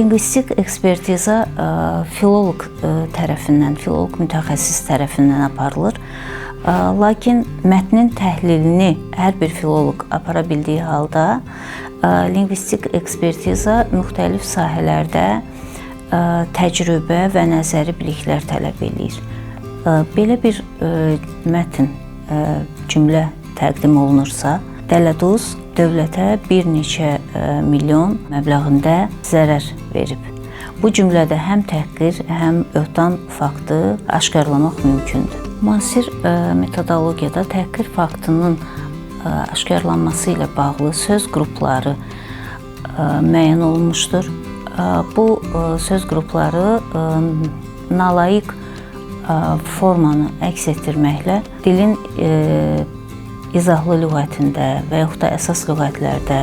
Lingvistik ekspertiza filoloq tərəfindən, filoloq mütəxəssis tərəfindən aparılır. Lakin mətnin təhlilini hər bir filoloq apara bildiyi halda lingvistik ekspertiza müxtəlif sahələrdə təcrübə və nəzəri biliklər tələb eləyir. Belə bir mətn, cümlə təqdim olunursa, Dələduz dövlətə bir neçə milyon məbləğində zərər verib. Bu cümlədə həm təhqir, həm öhtan faktı aşkarlamaq mümkündür. Müasir metodologiyada təhqir faktının aşkarlanması ilə bağlı söz qrupları müəyyən olunmuşdur. Bu söz qrupları nalayiq formanı əks etdirməklə dilin izahlı lüğətində və yaxud da əsas lüğətlərdə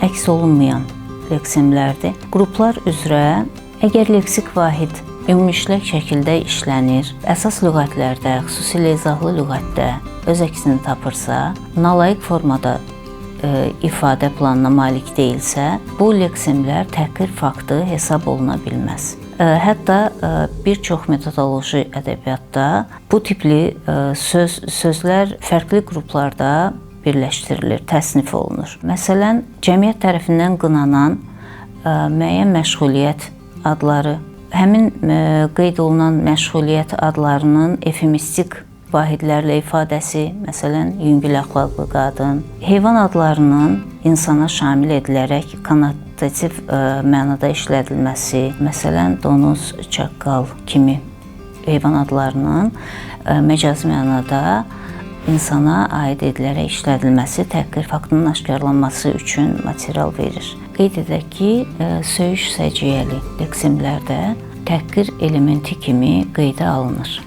əks olunmayan leksimlərdir. Qruplar üzrə əgər leksik vahid ümumişlək şəkildə işlənir, əsas lüğətlərdə, xüsusilə izahlı lüğətdə öz əksini tapırsa, nalayiq formada ifadə planına malik deyilsə, bu leksimlər təhqir faktı hesab oluna bilməz. Hətta bir çox metodoloji ədəbiyyatda bu tipli sözlər fərqli qruplarda birləşdirilir, təsnif olunur. Məsələn, cəmiyyət tərəfindən qınanan müəyyən məşğuliyyət adları, həmin qeyd olunan məşğuliyyət adlarının efemistik vahidlərlə ifadəsi, məsələn, yüngül əxlaqlı qadın, heyvan adlarının insana şamil edilərək konnotativ mənada işlədilməsi, məsələn, donuz, çaqqal kimi heyvan adlarının məcazi mənada insana aid edilərək işlədilməsi təhqir faktının aşkarlanması üçün material verir. Qeyd edək ki, söyüş səciyyəli leksimlərdə təhqir elementi kimi qeydə alınır.